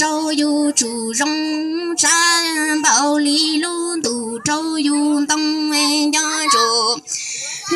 rau yus tsum zoo, tsab npaum li lub ntuj rau yus ntoo nco ntsoov,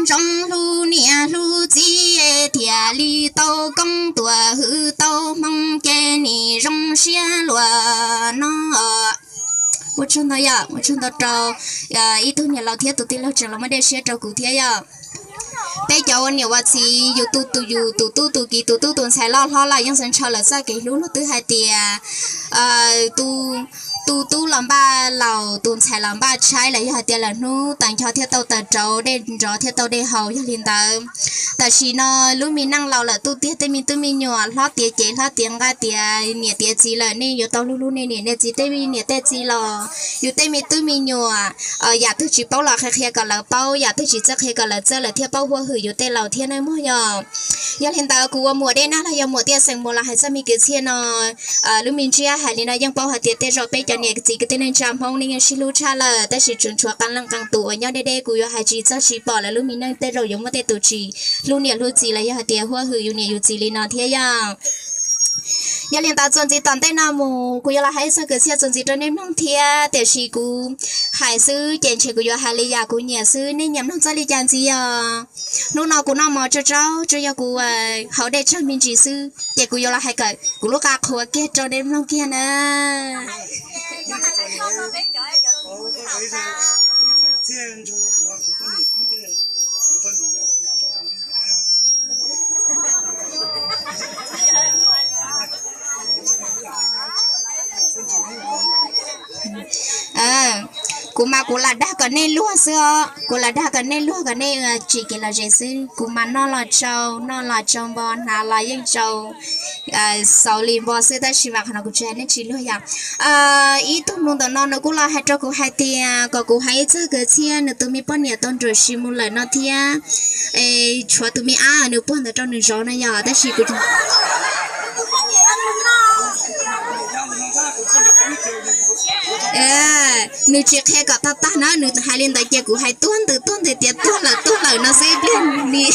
ntsoov hlub niam hlub txiv thiaj li tau koob tuam hwm tau hmoo ces nim zoo siab luag no. Ua tsaug ntau yom, ua tsaug ntau rau ib tug niam laus thiab tus tij laug tseem los muab dej siab rau kuv thiab yom. Peb cov ua niam ua txiv yus tu tus yus tus tub tus kiv tus tub tus ntxhais loj hlob los yeej xav ntshaw lawm txoj kev hlub luag twb hais tias tus tub los npaj laus tus ntxhais los npaj tshaib lawm yog hais tias lawm hnub tawm ncho thiaj tau tawm rauv dej nrov thiaj tau dej haus yog li ntawd. Tam sim no lub me neej laus lawm tuaj tiag tej me tub me nyuam hlob tiav cev hlob tiav nqa tiav niam tiav txiv lawm nej yuav tau hlub hlub nej niam nej txiv tej me niam tej txiv los yus tej me tub me nyuam yam twg tsis paub los qhia qhia kom lawv paub, yam twg tsis txawj qhia kom lawv txawj lawv thiaj paub huab hwm yus tej laus thiab nawb mog yom. Yog li ntawd kuv ua muam Dej Nag los yog muam Tiaj Xeem Muas los hais txoj me kwv txhiaj no lub me ntsiab hais li no yeej paub hais tias tej zaum peb cov niam txiv kwv tij neej tsa Hmoob nej yeej sib hlub tshaj lawm tab sis tsuas tshuav qee leej qee tus uas nyob deb deb kuv yuav hais tsis txog tsis pom lawv lub me neej tej zaum yuav muaj tej tus tsis hlub niam hlub txiv los yog hais tias huab hwm yus niam yus txiv li no thiab yom. Yog li ntawd txuas ntxiv tom ntej no mus kuv yuav los hais ib txog kwv txhiaj txuas ntxiv rau nej mloog thiab tiam sis kuv hais xwb ces ntshe kuv yuav hais li yam kuv nyiam xwb nej nyiam mloog txoj li cas ntxiv os. Hnub no kuv noj mov tsau tsau tsuas yog kuv haus dej tsawg me ntsis xwb ces kuv yuav los hais kom kuv lub qa qhuav kiag rau nej mloog kiag na. Kuv mas kuv lam dag kom nej luag xwb os, kuv lam dag kom nej luag kom nej tsim kev lom zem xwb. Kuv mas noj los tsau, noj los tsau npo, hnav los yeej tsau xaus li npo xwb tab sis mas qhov no kuv tsis hais nej tsis luag yom. Ib tug nus ntawm no nws kuj los hais rau kuv hais tias kom kuv hais ib txog kwv txhiaj nws tus me poj niam tau nruam sim mus lawm no thiab. Tshuav tus me ab nws puag ntawd rau nws zov no yom tab sis kuv nws tsis qhia kom tag tag na, nws hais li ntawd ces kuv hais tuag ntws tuag ntws tias tuag lawm tuag lawm no xwb ib pliag ni.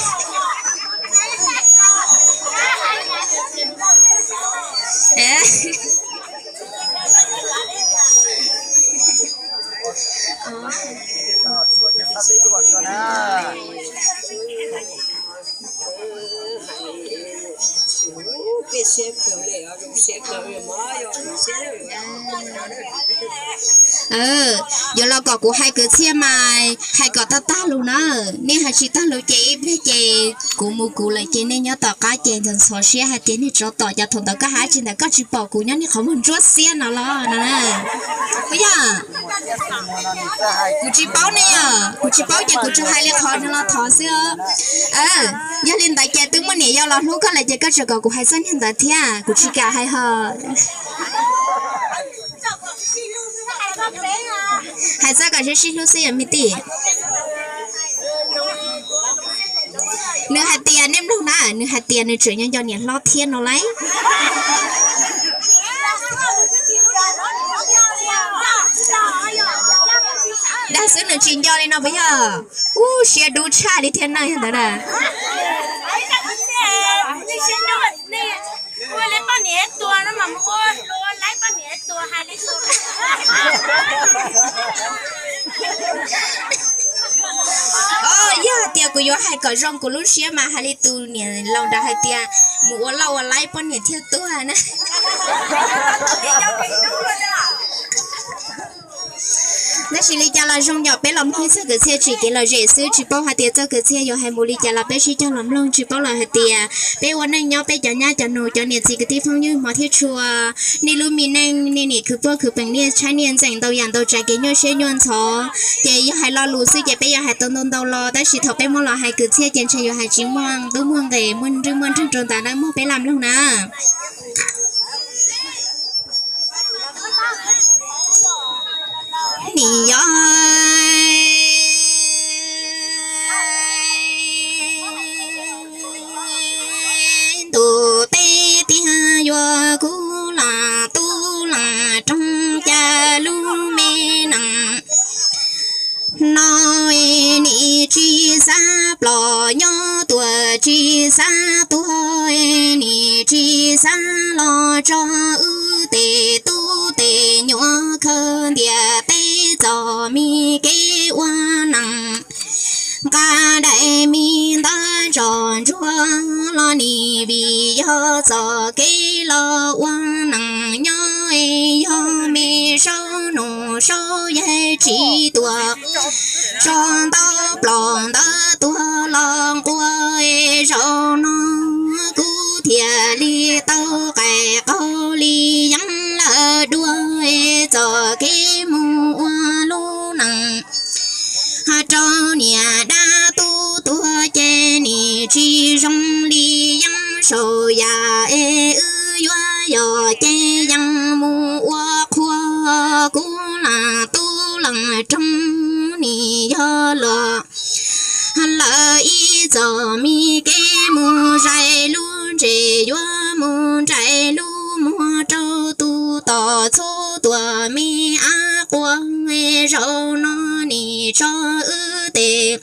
Yuav los kom kuv hais kwv txhiaj mas hais kom tag tag lus na, nej hais tsis tag lus ces ib pliag ces kuv mus kuv lawm ces nej nyob tom qab ces ntxhov ntxhov siab hais tias niag tsov tom cov thaum ntawd koj hais tsis ntawd koj tsis pom kuv nyob niag qhov muag ntsuab xiab no los no. Puas yog? Kuv tsis paub ne yom, kuv tsis paub ces kuv tsuas hais li qhov nws los thov xwb. Yog li ntawd ces twb muaj niam yau los hlub koj lawm ces koj tseem kom kuv hais txog niag ntawd thiab kuv tsis kam hais ho. Hais txog kom sib sib hlub xwb yom me tij. Nws hais tias nej mloog na, nws hais tias nws tseem nco nco niam hlob thiab no lauj. Dag xwb nws tsis nco li no puas yog? Ub siab dub tshaj li thiab na yog ntawd na. Yog tias kuv yuav hais kom zoo kuv lub siab mas hais li tus niam laus nrad hais tias mus ua loj ua laib poj niam thiaj tuag na. Tab sis li cas los zoo yom peb los mloog txog kwv txhiaj tsim kev lom zem xwb tsis paub hais tias txog kwv txhiaj yuav hais mus li cas los peb sib cog los mloog tsis paub lawm hais tias peb ua neej nyob peb cov nyab cov nus cov niam txiv kwv tij phooj ywg hmov thiab tshua, nej lub me neej nej nim khwv puaj khwv peem niaj tshaib niaj ntxeem ntau yam ntau tsav kev nyuaj siab nyuaj ntxhov, ces yog hais lo lus xwb ces peb yuav hais tau ntau ntau los tab sis thaum peb muab los hais kwv txhiaj ces ntshe yuav hais tsis muaj tub muaj nqes muaj nrwj muaj nreeg rau ntawd na mog peb lam mloog na. Nim yog ntuj teb tiag yuav kub los tub los roog cas lub me neej no nim tsis xav ploj nyob tuaj tsis xav tuag nim tsis xav los tso wb tes Daim me ntawv ntsos ntsuag los nim vim yog txoj kev los ua neej nyob, yog me saub nus saub yaig tsis tuaj tso ntau plos ntawv tuag los nquag. Zaum no kuv thiaj li tau qais qaug li yeeb lawm dua, txoj kev mus ua lub neej rau niam dab tub tuag ces nim tsis zoo li yeeb saum yam es wb yuav yog ces yeej mus ua qhua. Kuv leej tub leej roog nim yog los lawm ib txoj me kev mus zais lub ntses yuav mus nraim lub muag rau tus tom txhub tuam me av quas. Zaum no nim tso wb tes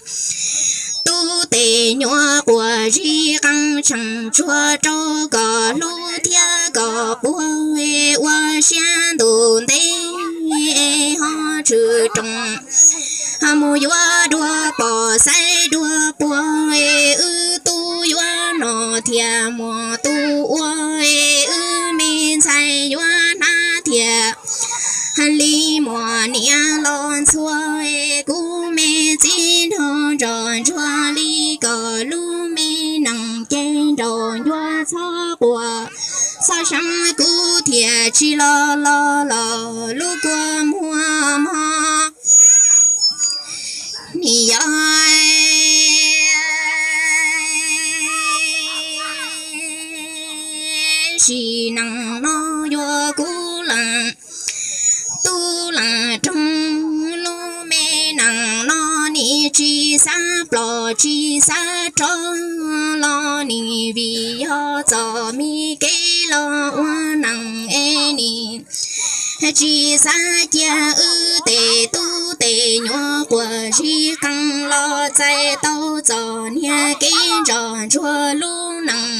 tub tes nyuam quas zib qees tseem tsuag rau kom hlub thiab kom quag. Ua siab ntuj ntev ho tshwm rooj mus yuav dua pom xaiv dua puag. Wb tub yuav noj thiaj muaj tus ua, wb me ntxhais yuav hnav thiaj li muaj niam los ntxhua. Kuv me txiv nrog nrog ntsuag li kom lub me neej ces nraum ncuav txhob quaj txhob seev, kuv thiaj tsis los los los lub kua muag mog. Nim yog sim neej no yuav kuv leej tub leej roog, lub me neej no nim tsis xav plos tsis xav rov los nim vim yog txoj me kev los ua neej es nim tsis xav cia wb tes tub tes nyuam quas zib qees los txais tau txoj niag kev ntsos ntsuag lub neej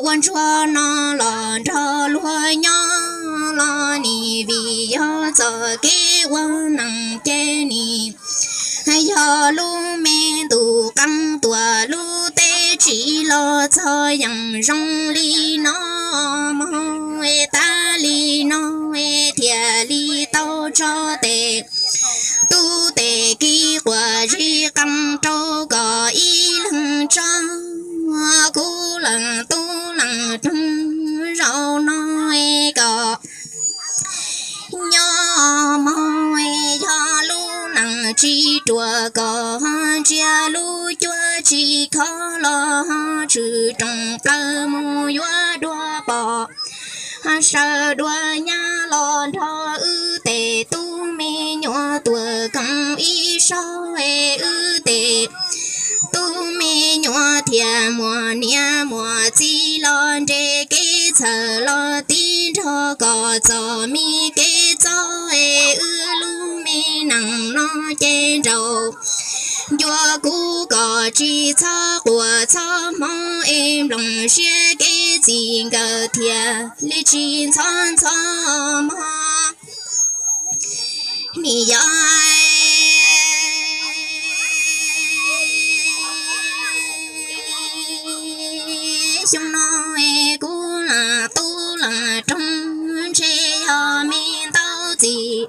ua ntsuag no los nrog luag nyob los nim vim yog txoj kev ua neej ces nim yog lub me ntuj qees tuaj lub teb tsis los txog yeej zoo li no mog. Tas li no thiaj li tau tso tes tub tes kiv quas zib qees rau kom ib leeg tso. Kuv leej tub leej roog, zaum no kom nyob mog, yog lub neej tsis ruam kom ntsia lub cuab tsis khov los tshwm rooj plaws mus yuav dua pom sawv dua nyab los nrog wb tes tub me nyuam tuaj koom ib zaug es wb tes tub me nyuam thiaj muaj niam muaj txiv los nres kev txhawj los tib nrog kom txoj me kev txob es wb lub me neej no ces nraum ncua kuv kom tsis txhob quaj txhob hmoov es nplooj siab kev txij nkawm thiaj li tsis ntxhov ntxhov mog. Nim yog xyoo no kuv leej tub leej roog ntshe yog me ntau txiv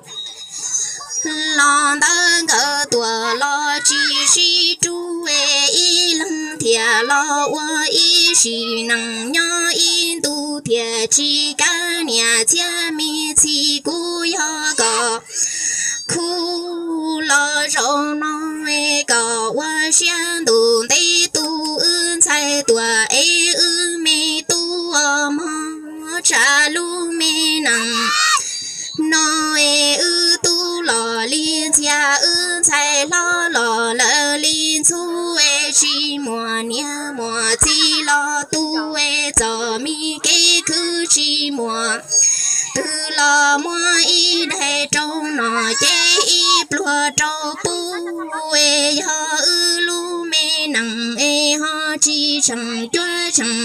los ntawd nkawd tuaj los tsis sib rub es ib leeg thiaj los ua ib sim neej nyob ib ntus thiaj tsis kav niam txiv me txiv. Kuv yog kom khuv los zaum no kom ua siab ntuj ntev tu wb ntxhais tuaj es wb me tub mog. Tsam lub me neej no es wb tub los li ntxhias, wb ntxhais hlob los lawm li ntxhub es tsis muaj niam muaj txiv los tu es txoj me kev khwv tsis muaj twg los muab ib daig rau nom ces ib pluag rau pub es yog wb lub me neej es ho tsis tseem cuab tseem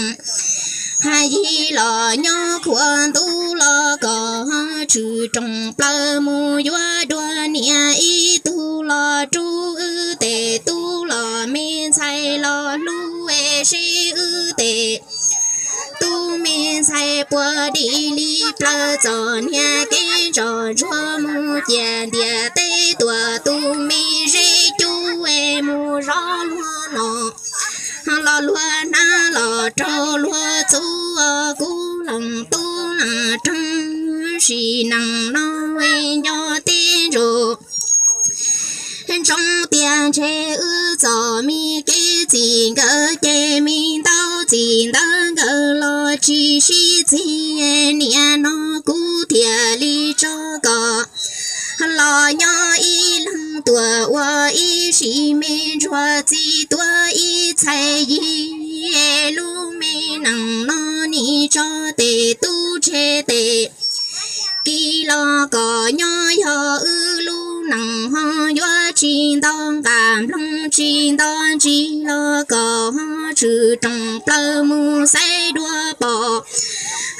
yig los nyob khuam ntuj los kom tshwm rooj plaws mus yuav dua niam ib tug los rub wb tes tub los puag dim li plaws txom niag kev ntsos ntsuag mus ciam ntiam teb tuam tus me zeb cub mus zov luag no los luag hnav los raug luag txuj kuv leej tub leej roog sim neej no nco teb ntsaum ntsoov tias ntshe wb txom me kev txim nkawm ces me ntau txim ntawd nkawm los tsis sib txig niaj no kuv thiaj li tso kom los nyob ib leeg tuam ua ib sim me ntsuag txiv tuav ib txhais yig lub me neej no nim tso tes tub tseg tes kis los kom nyob yog wb lub neej ho yuav tsis nto nqa nplooj tsis nto ntsis los kom ho tshwm rooj plaws mus xaiv dua pom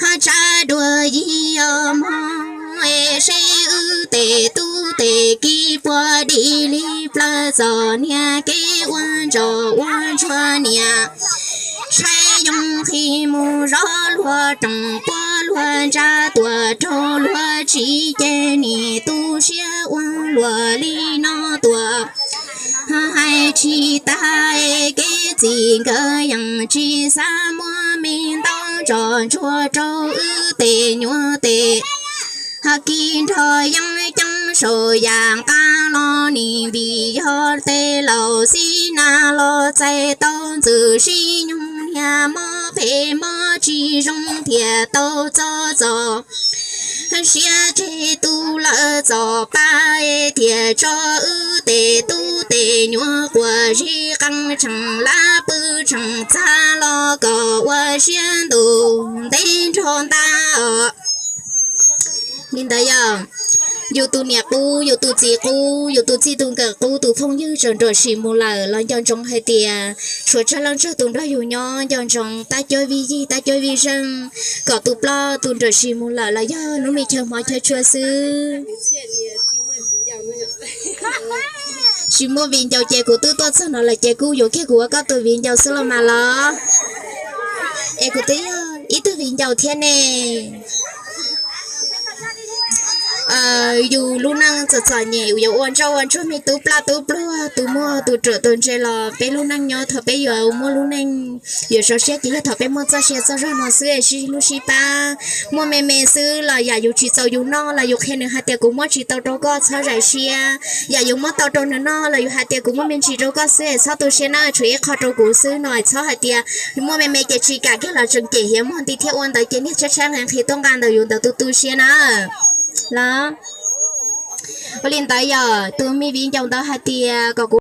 ho tsa dua yig os mog es seb wb tes tub tes kis puag dim li plaws txom niag kev ua ntsaum ua ntsuag niam tshaib yoo qhi mus zov luag rooj puab luag ntsa tuam raug luag tsis ces nim tu siab ua luag li no tuam hais tsis tag kev txim nkawd yeej tsis xav muab me ntau ntsos ntsuag rau wb tes nyuam tes kis nrog yeeb ceeb saum yam nqaj los nim vim yog tej laus xib nas los txais tau ntxwm sib nyoog niag mob phem mob tsis zoo thiaj tau txo txom siab tseg tu lawm txom pab thiaj tso wb tes tub tes nyuam quas zib qee tsheej lab pw tsheej txag los kom ua siab ntuj ntev nrho ntag os. Li ntawd yog yus tus niam qub, yus tus txiv qub, yus tus txij tus nkawm qub, tus phooj ywg tseem nruam sim mus lawm los nco ntsoov hais tias tshuav tsawg leej tsawg tus nrog yus nyob, nco ntsoov tab cuab vij yig tab cuab vij zeej, kom tus ploj tus nruam sim mus lawm los yog lub me chaw hmov chaw tshua xwb. Tsis muaj viv ncaus ces kuv twb tuaj txog no lawm ces kuj yuav kiag kuv ua koj tus viv ncaus xwb los mas los. Es kuv twb yog ib tug viv ncaus thiab ne. Yus lub neej txom txom nyem yuav ua ntsoj ua ntsuag me tub plaj tub pluag tus muaj tus ruam tus ntse los peb lub neej nyob thaum peb yuav muaj lub neej yuav sov siab ces yog thaum peb muaj txoj sia txoj zog no xwb es sib hlub sib pab. Muaj me me xwb los yam yus tsis txaus yus noj los yus qhia nws hais tias kuv muab tsis tau rau koj txhob zais siab, yam yus muab tau rau nws noj los yus hais tias kuv muaj me ntsis rau koj xwb es txhob tu siab na, tshuav ib qho rau kuv xwb no es txhob hais tias muaj me me ces tsis kam kiag los tseem cem hiav muag nti thiab ua ntawd ces niag tshaib tshaib nqhis nqhis tuaj nqa ntawm yus ntawd tu tu siab na. Los ua li ntawd yog tus me viv ncaus ntawd hais tias kom kuv